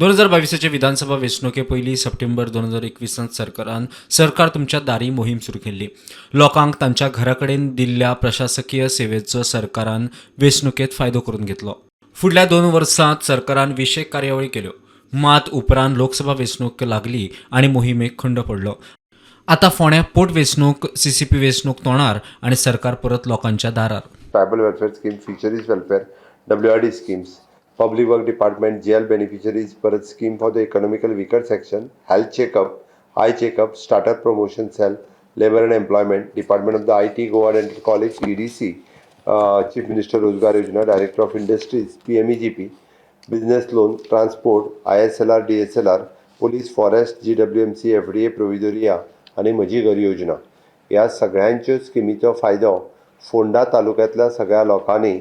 2022चे विधानसभा वेंचणुके पयलीं सप्टेंबर 2021त सरकारान सरकार तुमच्या दारी मोहीम सुरू केल्ली. लोकांक तांच्या घरा कडेन दिल्ल्या प्रशासकीय सेवेचो सरकारान वेंचणुकेत फायदो करून घेतलो. फुडल्या 2 वर्सांत सरकारान विशेक कार्यावळी केल्यो. मात उपरांत लोकसभा वेंचणूक लागली आनी मोहिमेक खंड पडलो. आतां फोंड्या पोटवेंचणूक, सीसीपी वेंचणूक तोंडार आनी सरकार परत लोकांच्या दारार. Tribal Welfare Scheme, Fisheries Welfare, WRD schemes, Public Work Department, jail beneficiaries, परत scheme for the economical weaker section, health checkup, eye checkup, startup promotion cell, labour and employment, Department of the IT, Goa Dental College, EDC, Chief Minister Rozgar Yojana, Director of Industries, PMEGP, business loan, transport, ISLR, DSLR, police, forest, GWMC, FDA, Provedoria आनी म्हजी घर योजना. ह्या सगळ्यांच्यो स्किमीचो फायदो फोंडा तालुक्यांतल्या सगळ्या लोकांनी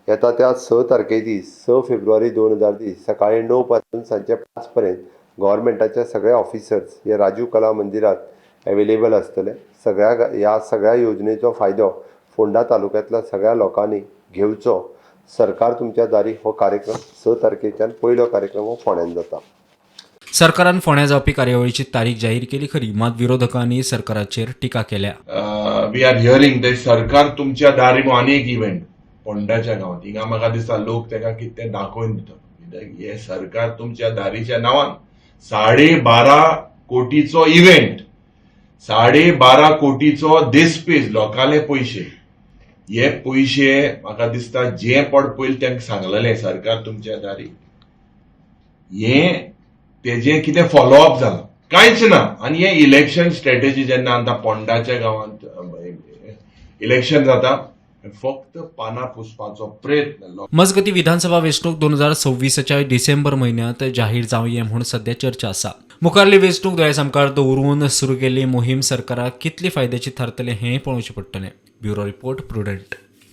येता त्या 6 तारखे दीस, 6 फेब्रुवारी 2020, सकाळी 9 पासून सांजचे 5 पर्यंत गव्हर्मेंटाचे सगळे ऑफिसर्स हे राजीव कला मंदिरात अवेलेबल आसतले. सगळ्या ह्या सगळ्या योजनेचो फायदो फोंडा तालुक्यांतल्या सगळ्या लोकांनी घेवचो. सरकार तुमच्या दारी हो कार्यक्रम 6 तारखेच्यान पयलो कार्यक्रम हो फोंड्यान जाता. सरकारान फोंड्या जावपी कार्यावळीची तारीख जाहीर केली खरी, मात विरोधकांनी सरकाराचेर टिका केल्या. We are hearing the सरकार तुमच्या दारी म्हणून आनी एक इव्हेंट फोंडाच्या गांवात. हिंगा म्हाका दिसता लोक ताका कितें दाखोवन दिता, कित्याक हे सरकार तुमच्या दारीच्या नांवान 12.5 कोटीचो इव्हेंट, 12.5 कोटीचो देसपेज, लोकांले पयशे. हे पयशे म्हाका दिसता जे पड पयलीं तांकां सांगलेलें सरकार तुमच्या दारी, हे तेजें कितें फॉलोअप जाला? कांयच ना. आनी हे इलेक्शन स्ट्रॅटेजी, जेन्ना आतां पोंडाच्या गांवांत इलेक्शन जाता, फक्त पानां पुसपाचो प्रयत्न. मजगती, विधानसभा वेंचणूक 2026च्या डिसेंबर म्हयन्यांत जाहीर जावये म्हूण सध्या चर्चा आसा. मुखारली वेंचणूक दोळ्या सामकार दवरून सुरू केल्ली मोहीम सरकाराक कितली फायद्याची थारतली हें पळोवचें पडटलें. Bureau report, prudent.